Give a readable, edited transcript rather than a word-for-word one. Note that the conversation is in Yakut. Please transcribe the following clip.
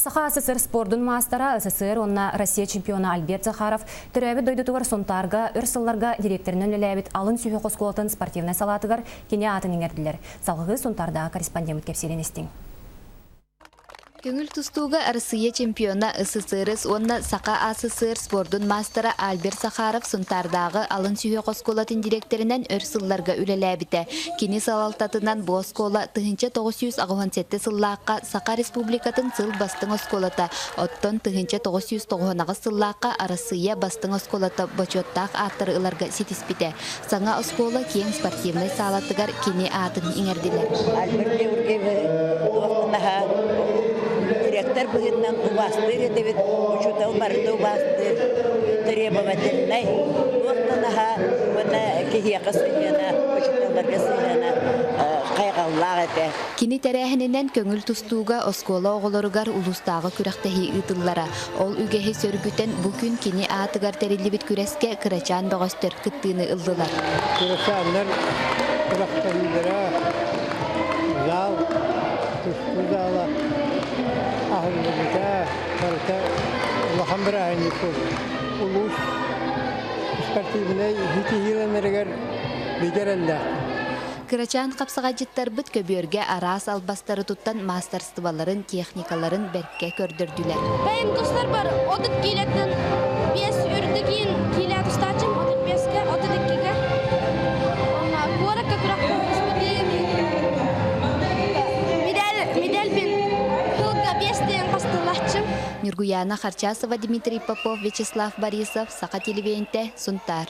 Саха СССР спордун маастара, СССР уонна Россия чемпиона Альберт Захаров төрөөбүт дойдутугар Сунтаарга өр сылларга директорынан үлэлээбит алын сүһүөх оскуолатын спортивнай салаатыгар кини аатын иҥэрдилэр. Салгыы Сунтаардааҕы корреспондеммыт кэпсиирин истиҥ. Көҥүл тустууга Арассыыйа чемпиона, СССР уонна Саха АССР спордун маастара Альберт Захаров Сунтаардааҕы алын сүһүөх оскуолатын дириэктэринэн өр сылларга үлэлээбитэ. Кини салалтатынан бу оскуола 1987 сыллаахха Саха Республикатын сыл бастыҥ оскуолата, оттон 1998 сыллаахха Арассыыйа бастыҥ оскуолата бочуоттаах ааттары ыларга ситиспитэ. Саҥа оскуола киэҥ спортивнай саалатыгар кини аатын иҥэрдилэр. Альберт Георгиевы туохтанаһа директор быһыытынан убаастыыр этибит, учуутал барыта убаастыыр, требовательнай, туохтанаһа уонна киһиэхэ сыһыана, учууталларга сыһыана хайҕаллаах этэ. Кини тэрээһининэн көҥүл тустууга оскуола оҕолоругар улуустааҕы күрэхтэһии ыытыллара. Ол үгэһи сөргүтэн бу күн кини аатыгар тэриллибит күрэскэ кырачаан бөҕөстөр кыттыыны ыллылар. Кырачааннар күрэхтэһиилэрэ зал, тустуу зала аһыллыбыта барыта улахан бырааһынньык буолла. Улуус спортивнай ситиһиилэнэригэр бигэ эрэллээх. Кырачаан хапсаҕайдьыттарбыт көбүөргэ араас албастары туттан маастарыстыбаларын, техникаларын бэркэ көрдөрдүлэр. Бэйэм тустарбар 30 киилэттэн 5 үрдүк иин киилэ тустааччым 35-ке, 32-ге. Онно куоракка күрэхтэспитим. Медаль, медальбин сылга 5 хастылааччым. Ньургуяна Харчасова, Дмитрий Попов, Вячеслав Борисов, Саха телевидениетэ, Сунтаар.